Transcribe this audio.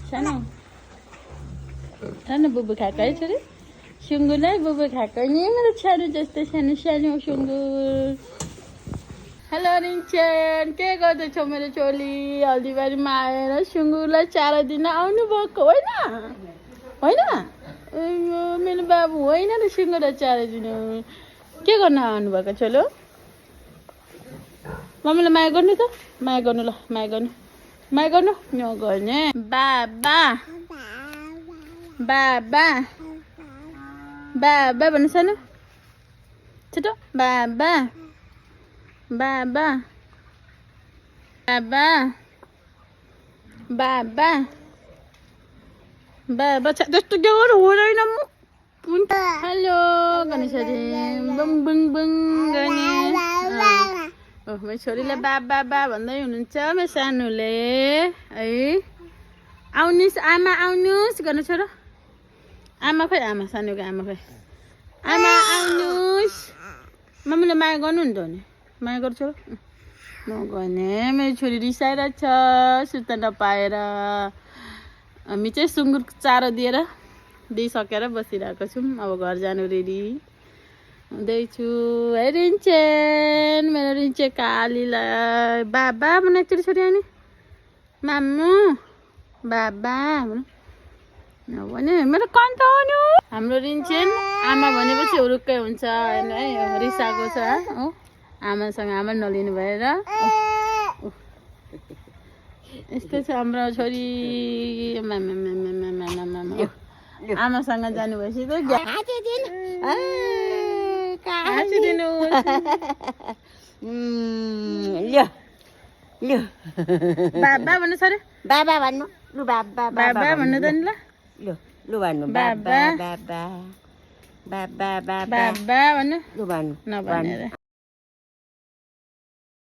सानो सानो बुबु खाएको है छोरी सुँगुरलाई बुबु खाएको नि मेरो सानो जस्तो सानो सानो सुँगुर हेलो रिन्छेन के गर्दैछौ मेरो छोरी हल्दीबारीमा आएर सुँगुरलाई चारो दिन आउनु भएको होइन होइन मेरो बाबु होइन र सुँगुरलाई चारो दिनु के गर्न आउनुभएको छोलो मम्मीलाई माया गर्नु त माया गर्नु ल माया गर्नु नगर्ने बाबा बाबा बाबा भन्नु सानो छिटो बाबा बाबा बाबा बाबा बाबा त्यस्तो के गर्नु हुँदैन म हेलो गणेश बुङ बुङ बुङ गर्ने मेरो छोरीलाई बाबा बा भन्दै हुनुहुन्छ मेरो सानोले है आउनुहोस् आमा आउनुहोस् गर्नु छोरो आमा खोइ आमा सानोको आमा खोइ आमा आउनुहोस् मम्मीले माया गर्नु नि त नि माया गर्छु नगर्ने मेरो छोरी रिसाइरहेको छ सुत्न नपाएर हामी चाहिँ सुँगुर चारो दिइसकेर बसिरहेको छौँ अब घर जानु रेडी हुँदैछु है रिन्छेन मेरो रिन्छे कालीलाई बाबा भन एकचोटि छोरी आउने मामु बाबा भने मेरो कन्ट हो नि हाम्रो रिन्छेन आमा भनेपछि हुरुक्कै हुन्छ होइन है रिसाएको छ हो आमासँग आमा नलिनु भएर यस्तो छ हाम्रो छोरी आमासँग जानुभएपछि त हाँसिदिनु बाबा भन्नु छोरी बाबा भन्नु लु बाबा बाबा भन्नु त नि ल लु भन्नु बाबा बाबा बाबा बाबा बाबा भन्नु लु भन्नु नभनेर